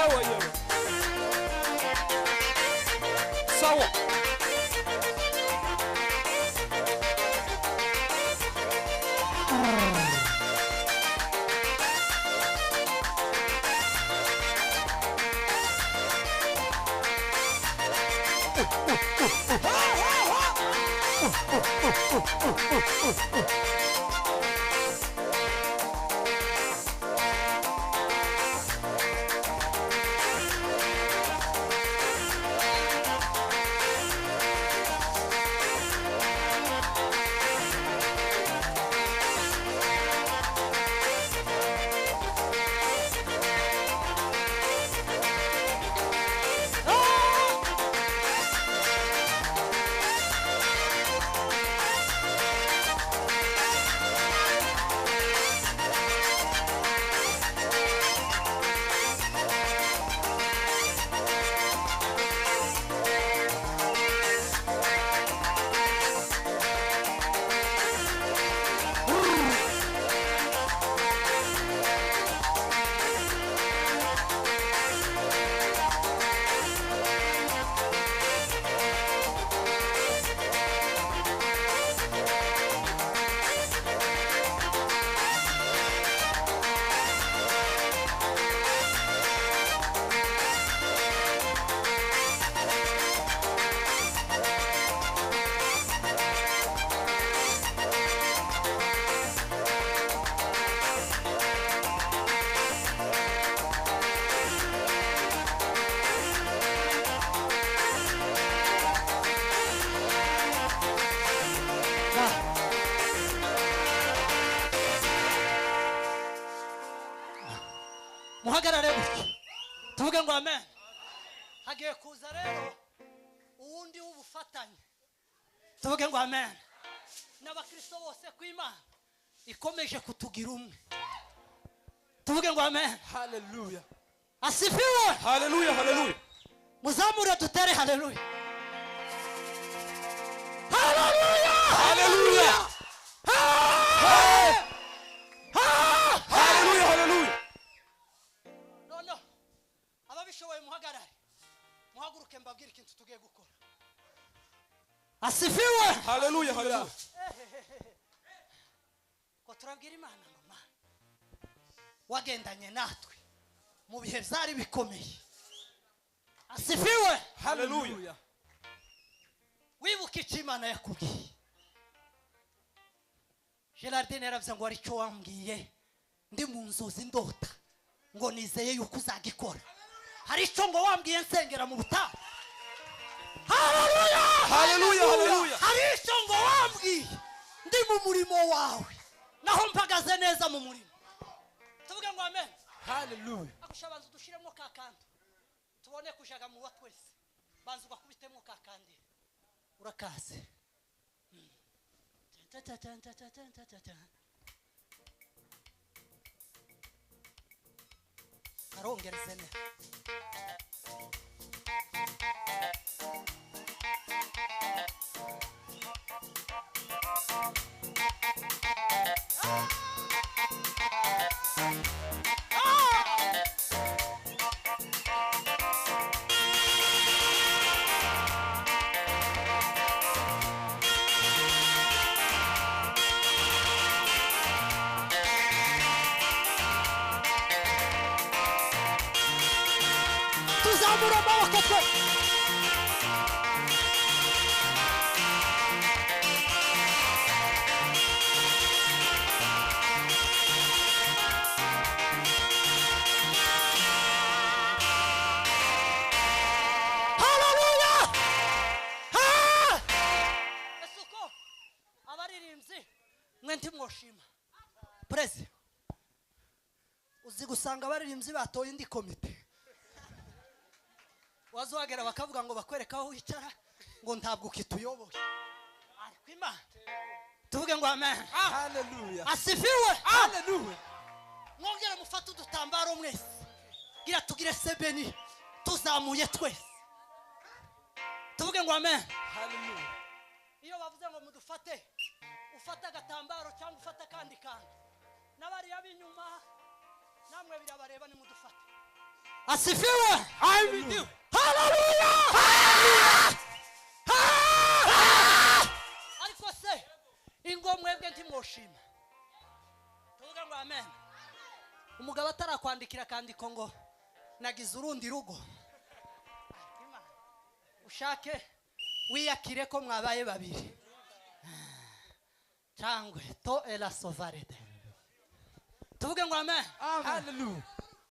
Yewe yewe. Sawa. Muhagarare gutya tuvuge ngo amen. Hagiye kuza rero uwundi w'ubufatanye, tuvuge ngo amen. N'abakristo bose kw'Imana ikomeje kutugira umwe, tuvuge ngo amen. Haleluya. Asifiwe. Haleluya, haleluya. Muzamure dutere haleluya. Haleluya. Haleluya. Haleluya, haleluya. No no. Ababishoboye muhagarare. Muhaguruke mbabwire ikintu tugiye gukora. Asifiwe. Haleluya, haleluya. Ko turabwira Imana ngo Mana wagendanye natwe mu bihe byari bikomeye. Asifiwe. Haleluya. Wibuke icyo Imana yakubwiye. Gerardine yaravuze ngo hari icyo wambwiye ndi mu nzozi ndota ngo nizeye yuko uzagikora. Hari icyo ngo wambwiye nsengera mu butayu. Haleluya. Haleluya, haleluya. Hari icyo ngo wambwiye ndi mu murimo wawe naho mpagaze neza mu murimo. Tuvuge ngo amen. Haleluya. Akushabanza dushiremo kakandi tubone kujaga mu twese. Banza ugakubitemo kakandi urakaze. Karongereze neza. Tuzamura amaboko twe. Haleluya. Ese uko abaririmbyi mwe ntimwoshima Prezi, uzi gusanga abaririmbyi batoye indi komite. Wazogera bakavuga ngo bakwereka aho wicara ngo ntabwo ukituyoboye. Ariko Imana tuvuge ngo amen. Haleluya. Asifiwe. Haleluya. Mwongere mufate udutambaro mwese. Gira tugire sebeni tuzamuye twese. Tuvuge ngo amen. Haleluya. Iyo bavuze ngo mudufate, ufata agatambaro cyangwa ufata kandi kantu. N'abari abinyuma namwe birabareba ni mudufate. Asifiwe. Ahimidiwe. Haleluya. Ariko se ingo mwebwe ntimwoshima? Tuvuge ngo amen. Umugabo atarakwandikira akandiko ngo nagize urundi rugo, ushake wiyakire ko mwabaye babiri cyangwa to era sovarede. Tuvuge ngo amen. Hallelujah.